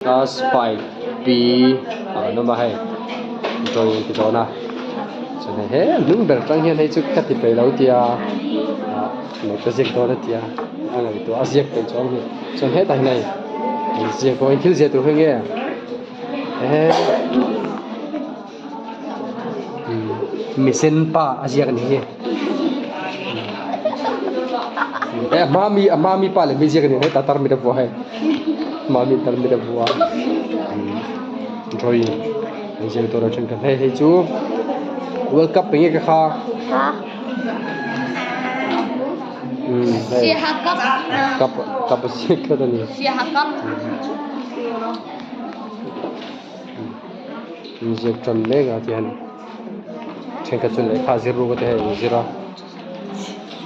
Class 5B ah an awm a hei drawing an ti dawn a chuan hei he a hnung ber atang hian hei chu ka ti peih lo tia ah note ka ziak dawn a tia a ngaihtuah a ziak peih chuang a ni chuan hetah hian hei an ziak pawh hi thil ziah tur hi nge ehe misen pa a ziak a ni hi eh a hma mi a hma mi pa leh mi ziak a ni hetah tarmit a vuah hei hma mi tarmit a vuah drawing an ziak tur a thenkhat hei hei chu world cup eng nge ka kha cup cup a ziak tlat a ni. Inziak tan mek a tihian thenkhat chuan lehkha zir ruk te hei an zir a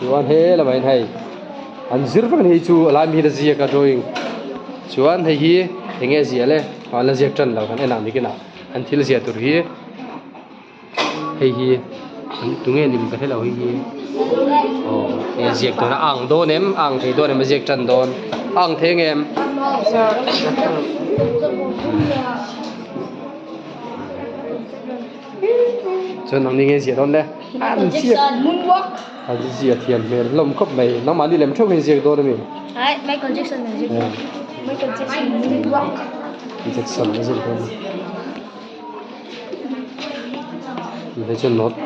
chuan he lamah hian hei an zir vek a ni hei chu a lai mi hian a ziak a drawing chuan hei hi eng nge a ziah le an la ziak tan lo kan en ang nikin ah an thil ziah tur hi. Hei hi tunge lim ka hrelo hei hi aw hei a ziak dawn a a ang dawn em a ang thei dawn em a ziak tan dawn a ang thei ang em chuan nangni nge ziah dawn le an ziak an ziah thiam hmel hlawm khawp mai nangmahni lem theuh hian ziak dawn a mi Michael Jackson a ziak dawn Michael Jackson moonwalk Jackson a ziak dawn. Hei chuan note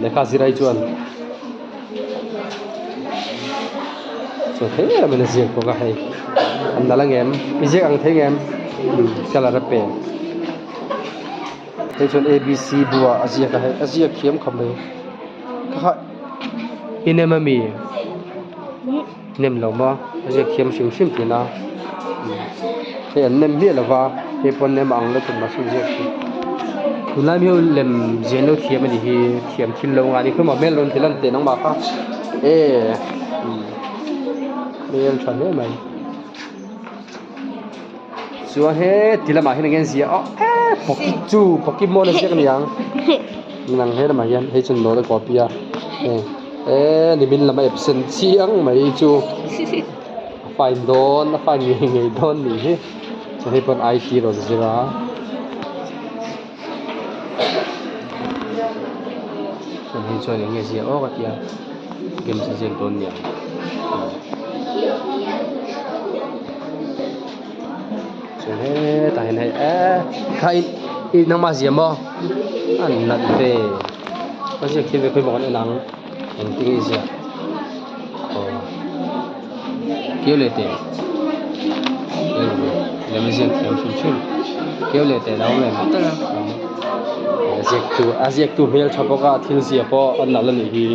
lehkha zir ai chuan chuan thei em em a ziak bawk a hei an nalh ang em i ziak ang thei ang em colour a pe hei chuan a b c buah a ziak a hei a ziak thiam khawp mai kha kha i nem ami nem lo maw a ziak thiam hrim hrim thin a hei an nem miah lo va hei pawh nem ang lutuk mahse an ziak thin tunlai mi ho lem ziah lo thiam a nih hi thiam thil lo nghah a ni khawimah hmel rawn ti lan teh nangmah kha e hmel tha hle mai chuan he ti lamah hian eng nge an ziah aw e pokichu pokemon a ziak a ni ang nang he lamah hian hei chu note a copy a heng. Eee nimin lam a absent chiang mai chu a fine dawn a fine ngei ngei dawn nih hi chuan hei pawn I T rawn zir a chuan hei chuan eng nge ziah awk a tia games a ziak dawn nia chuan hetah hian hei eee kha i nangmah ziah maw a nalh ve. A ziak thil ve khawi bawk an en ang engtin nge i ziak aw keu leh teh lem a ziak thiam hrim hrim keu leh teh lo awm em a ziak tu a ziak tu hmel tha bawk a thil ziah pawh a nalh a nih hi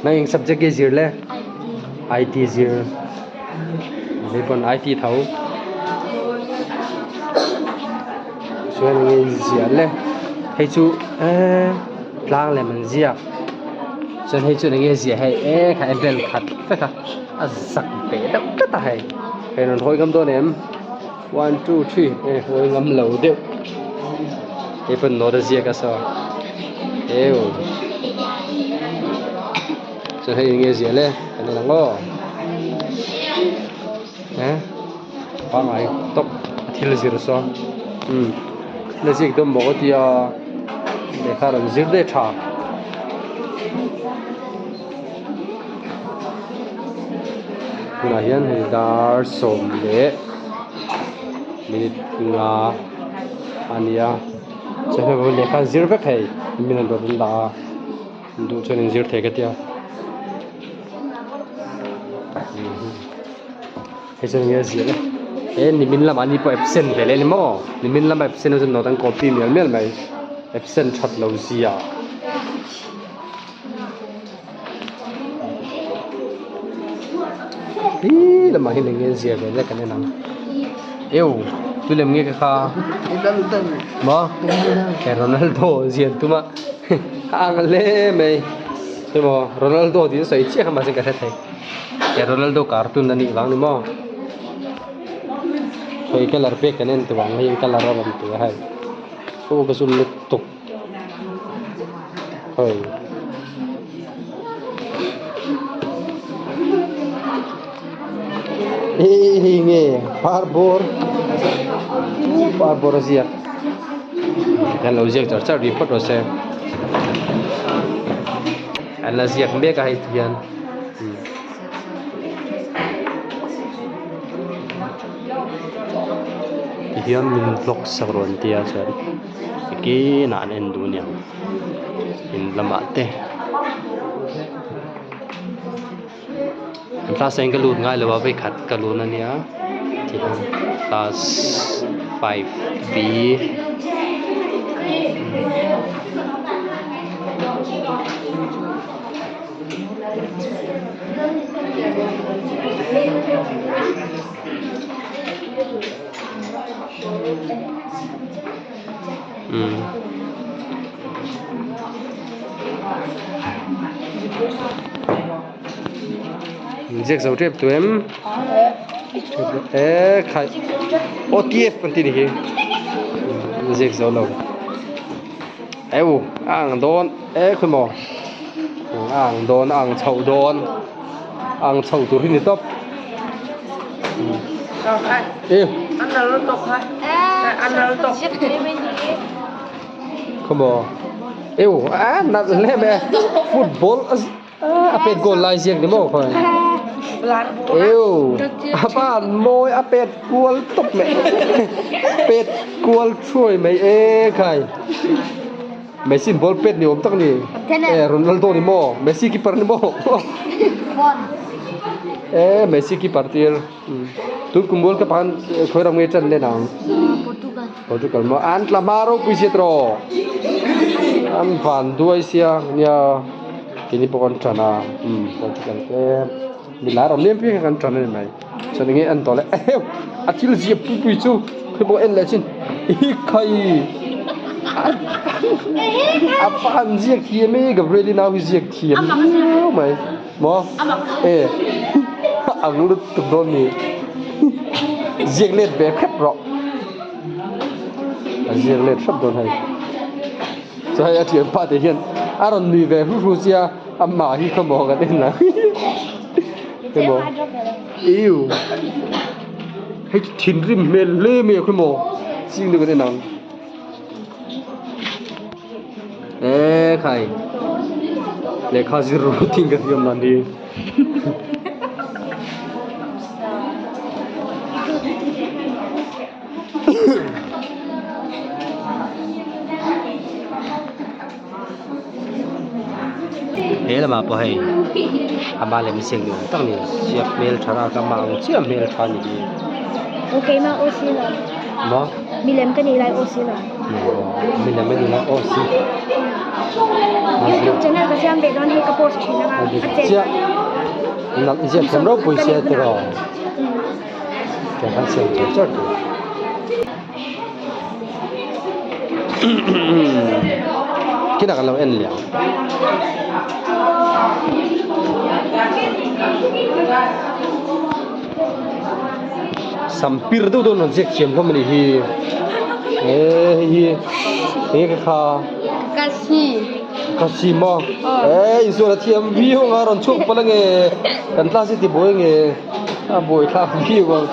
nang eng subject nge i zir le I T zir. Hei pawn I T tho chuan enge inziah le hei chu eee tlang lem an ziak chuan hei chuan enge ziah hei eee kha en vel khat vek a a zak ve deuh tlat a hei hei rawn hawi ngam dawn em one two three e hawi ngam lo deuh hei pawn note a ziak a saw eu. Chuan hei eng nge ziah le kan en ang aw eh pangai tawp a thil zir sawn umm thil a ziak dawn bawk a tia lehkha rawn zir daih tha tunah hian hei dar sawm leh minute nga a ni a chuan hei lehkha an zir vek thei min an rawn dah a. Duh chuan in zir thei ka tia hei chuan enge a ziah le he nimin lamah ni pawh absent ve leh a ni maw nimin lama absent ho chuan note an copy mial mial mai absent that lo zia hii lamah hian enge a ziah ve le kan en ang eu tu lem nge ka kha maw Ronaldo ziah an tum a. A ang hle mai emaw Ronaldo tih sawi chiah kha mahse ka hre thei he Ronaldo cartoon a nih vang ni maw hei colour pek kan en tawh ang hei colour a rawn ti a hei aw ka zum lutuk hei. Hei hei nge parbawr parbawr a ziak kan lo ziak char char rih phawt rawh se an la ziak mek a hei ti hian. Ti hian min vlog sak rawh an tia chuan tikinah an en duh aniang in lamah te an class ah hian ka lut ngai lo a vawikhat ka lun ania tihian class 5B. Ziak zo tep tu em e khai OTF kan ti ni hi ziak zo lo eu a ang dawn e khawi maw a ang dawn a ang chhoh dawn a ang chho tur hi ni tawp e khawi maw eu a nalh hle mai a football a a pet goal lai ziak ni maw khawi eu a van mawi a pet kual tawp mai pet kual thuai mai e khai Messi ball pet ni awm tak ni e Ronaldo ni maw Messi keeper ni maw e Messi keeper tir tun kum World Cup ah khan khawi ram nge tan len ang Portugal maw an tla hma ropui sia tawh an van duai sia nia keini pawh kan tan a umm Portugal te milai ram lian piang hi kan tan a ni mai chuan enge en tawh le eheu a thil ziah pui pui chu khi pawh en leh chin hi khai a van ziak thiam e Gabriel-i nau hi ziak thiam viau mai maw e a ang lutuk dawn ni ziak let ve hrep rawh a ziak let hrep dawn hei chuan hei a thianpa te hian a rawn nui ve hru hru sia amah hi khawmaw kan en ang emaw iu hei chu thinrim hmel hle mai a khawmaw ching deuh kan en ang. E khai lehkha zir ru thing ka thiam dan hi he lamah pawh hei ama lem ziak ni awm tak a ni ziak hmeltha a ka mah ang chiah hmeltha a ni hi. Keimah aw si lo. Maw? Milem ka nih lai aw si lo. Milem a nih lai aw si. YouTube channel ka siam ve dawn hei ka post thin anga a che. Chiah. Nalh ziak thiam ropui sia tiraw. Tiang khan siam char char tur. Kinah kan lo en leh ang. Sam pir deuh deuh an rawn ziak thiam hlawm a nih hi e hei hi enge ka kha ka si maw e insual a thiam viau ang a rawn chhuak palh ange kan class hi ti buai ange a buai thlak viau ang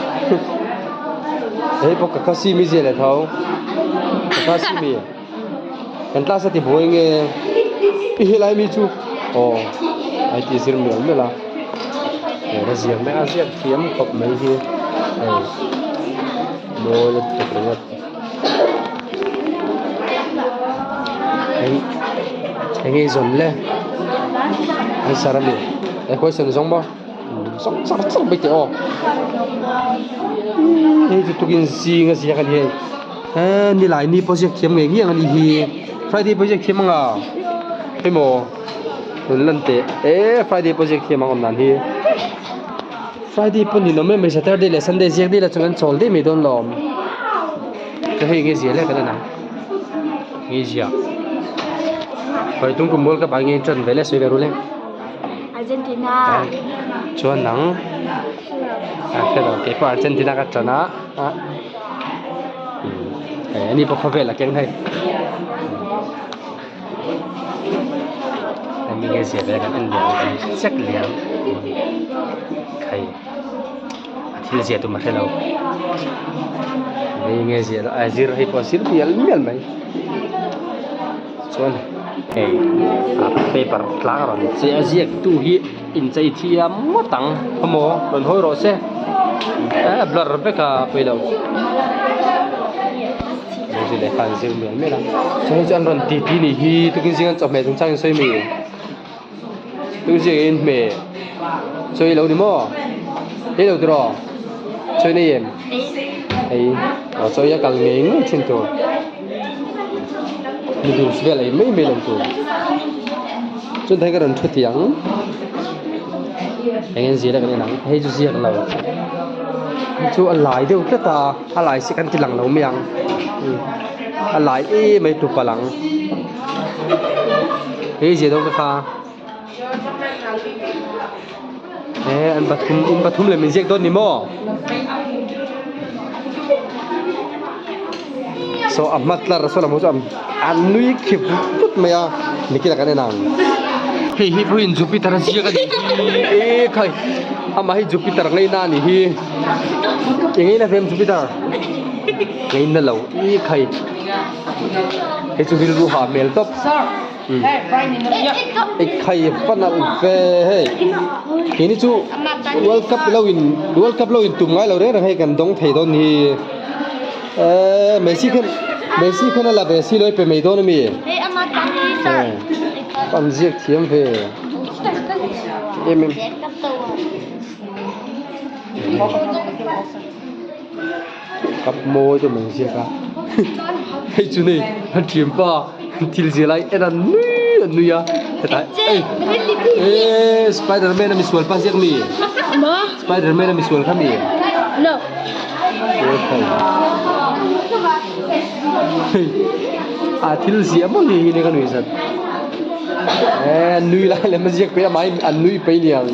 hei pawh ka khasi mi zia leh tho ka khasi mi kan class a ti buai nge i helai mi chu aw ai ti zir mial mial a he ka ziak mek a ziak thiam khawp mai hi hei mawi lutuk ringawt eng eng nge i zawn le answer ami e question zawng maw. Chak chak chak mai teh aw hei chu tukin zing a ziak a ni hei he nilai ni pawh ziak thiam ngei ngiang a ni hi friday pawh ziak thiam ang a hei maw rawn lan teh e friday pawh ziak thiam ang awm dan hi friday pawh ni lo mai mai saturday leh sunday ziak daih la chuan an chawl daih mai dawn lawm chuan hei enge zia lek an en ang enge zia khawi tum kum world cup ah nge tan ve le sawi ve ru le. Argentina. Chuan nang a hre lo kei pawh Argentina ka tan a hei ani pawh khawvel a keng hei hemi nge zia vel kan en liam kan check liam khai a thil. thil ziah tum a hre lo hei nge ziah loh a zir hei pawh a zir mial mial mai chuan hei ah paper tlang a rawn che a ziak tu hi inchei thiam ngawt ang khawmaw rawn hawi rawh se a blur vek a pawilo hei lehkha an zir mial mial a chuan hei chu an rawn ti ti nih hi tukin zinga an chawhmeh chungchang in sawi mi. Tu ziak in hme chawi lo ni maw ei lo tiraw chawi nei em ei aw chawi a kal ngei ngei thin tur noodles vel ei mai mai lo tur chuan thei ka rawn thu tih ang eng en zir a kan en ang hei chu ziak lo hei chu a lai deuh tlat a a lai si kan ti lang lo mai ang a lai em mai tupa lang. Hei zia deuh te kha e an pathum in pathum leh min ziak dawn ni maw saw a hma tlar saw lam ho chu an nui khi vut vut mai a nikila kan en ang hei hi pawhin Jupiter a ziak a nih hi e khai amah hi Jupiter ngaina a nih hi eng nge ina ve em Jupiter ngaina lo e khai. Hei chu rilru hah hmel tawp. Ei khai fan alh ve hei. Keini chu World Cup lo in World Cup lo in tum ngai lo reng reng hei kan dawng thei dawn hi. Eee Messi khan Messi khan a la ve si lo i pe mai dawn ami. An ziak thiam ve. Em em. Cup mawi deuh mai ziak a hei chu nei a thianpa thil zir lai en a nui a nui a hetah ei eee spiderman a misual pa ziak mi spiderman a misual kha mi hei a thil ziah maw ni hi ka nui zat eee nui lai lem a ziak pei a mahni an nui pei niang.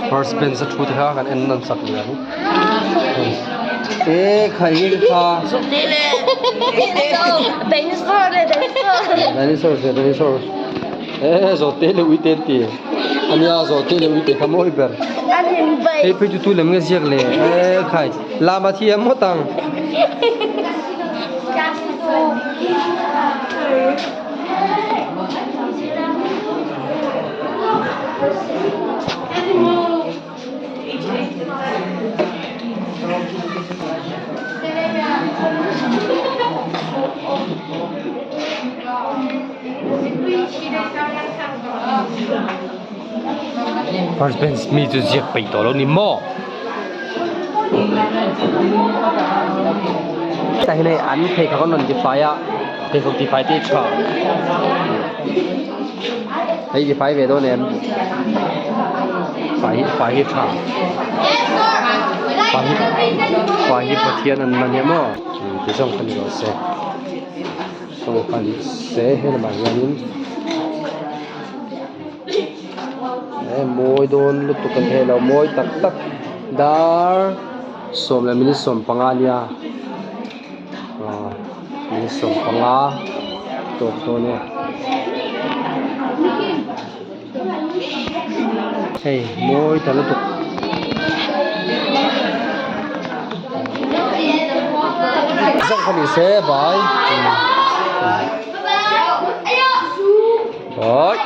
First bench a thu te kha kan en nawn sak leh ang e khai nge kha dinosaur ve dinosaur e zawhte leh uite an ti ania zawhte leh uite kha mawi ber hei phei chu tu lem nge ziak le e khai lama thiam ngawt ang. First bench mi chu ziak peih tawh lo ni maw? Tah hian hei an pheikhawk an rawn tifai a pheikhawk tifai te hi tha hei tifai ve dawn em fai hi fai hi tha fai hi fai hi pathian an man hi maw ti zawng kha ni rawh se zawng kha ni se he lamah hianin. E mawi dawn lutuk an theih loh mawi tak tak dar sawm leh minute 15 ania aw minute 15 tawp dawn e hei mawi ta lutuk. Zawng kha ni se bai. Oi.